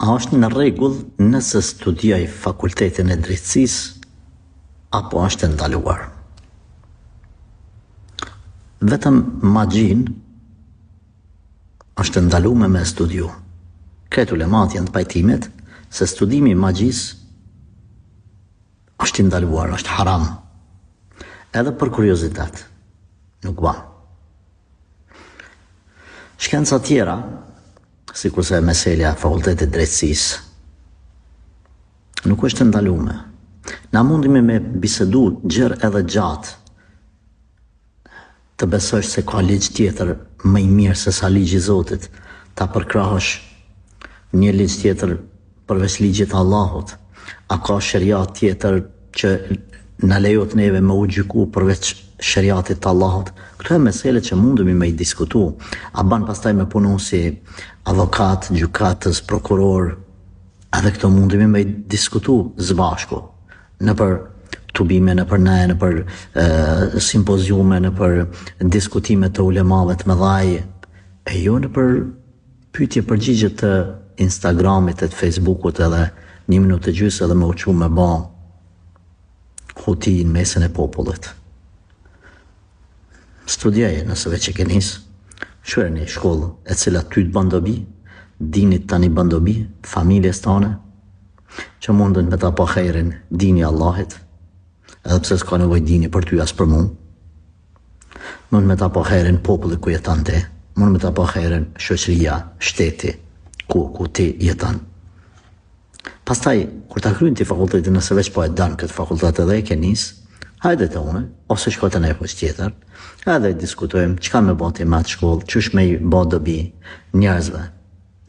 A është në rregull nëse studioj fakultetin e drejtësisë apo është e ndaluar? Vetëm magjinë është e ndalume me studiu. Krejt ulemat janë të pajtimit se studimi i magjisë është i ndaluar, është haram. Edhe për kuriozitet, nuk ban. Shkenca tjera, sikurse meselja e fakultetit drejtësisë, nuk është e ndalume. Na mundemi me bisedu gjerë edhe gjatë të besosh se ka ligj tjetër më i mirë se sa ligji i Zotit, ta përkrahësh një ligj tjetër përveç ligjit të Allahut, a ka sheriat tjetër që na lejohet neve me u gjyku përveç sheriatit të Allahut? Këto janë mesele që mundemi me i diskutu. A ban pastaj me punu si avokat, gjykatës, prokuror, edhe këto mundemi me i diskutu së bashku nëpër tubime, nëpër ne, nëpër e, simpoziume, nëpër diskutime të ulemave të mëdhaj, e jo nëpër Pyetje përgjigje të Instagramit e të Facebookut edhe një minutë e gjysë edhe me u çu me ba huti në mesin e popullit. Studioje nëse veç e ke nis, kqyre një shkollë e cila ty të ban dobi, dinit tan i ban dobi, familjes tane, që mundën me ta pa hajrin dini Allahit, edhe pse s'ka nevojë dini për ty as për mu. Mund me ta pa hajrin populli ku jeton ti, mund me ta pa hajrin shoqëria, shteti ku ku ti jeton. Pastaj kur ta kryen ti fakultetin, nëse veç po e don këtë fakultet edhe e ke nis, hajde te unë ose shko te ndonjë hoxhë tjetër, edhe diskutojmë çka me ba ti me atë shkollë, qysh me i ba dobi njerëzve.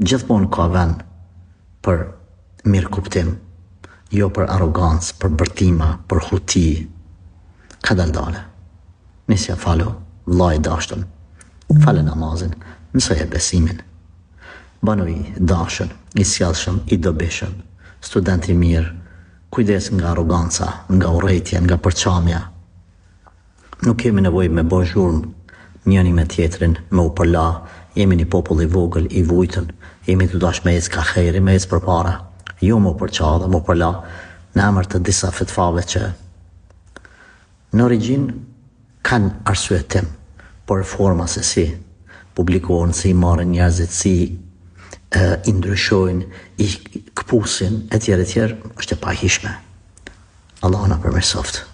Gjithmonë ka vend për mirëkuptim, jo për arrogancë, për bërtima, për huti. Kadal-dale. Nisja falu, vlla i dashtun. Fale namazin, mësoje besimin. Banu i dashun, i sjellshëm, i dobishëm, student i mirë, kujdes nga arroganca, nga urrejtja, nga përçamja. Nuk kemi nevojë me bo zhurmë njëni me tjetrin, me u përla, jemi një popull i vogël, i vujtun, jemi tu dashtë me ecë ka hejri, me ecë përpara, jo me u përça dhe me u përla në emër të disa fetvave që në origjinë kanë arsyetim, por forma se si publikohen, si i marrin njerëzit, si e, i ndryshojnë, i këpusin, etj, etj, është e pahijshme. Allahu na përmirësoftë.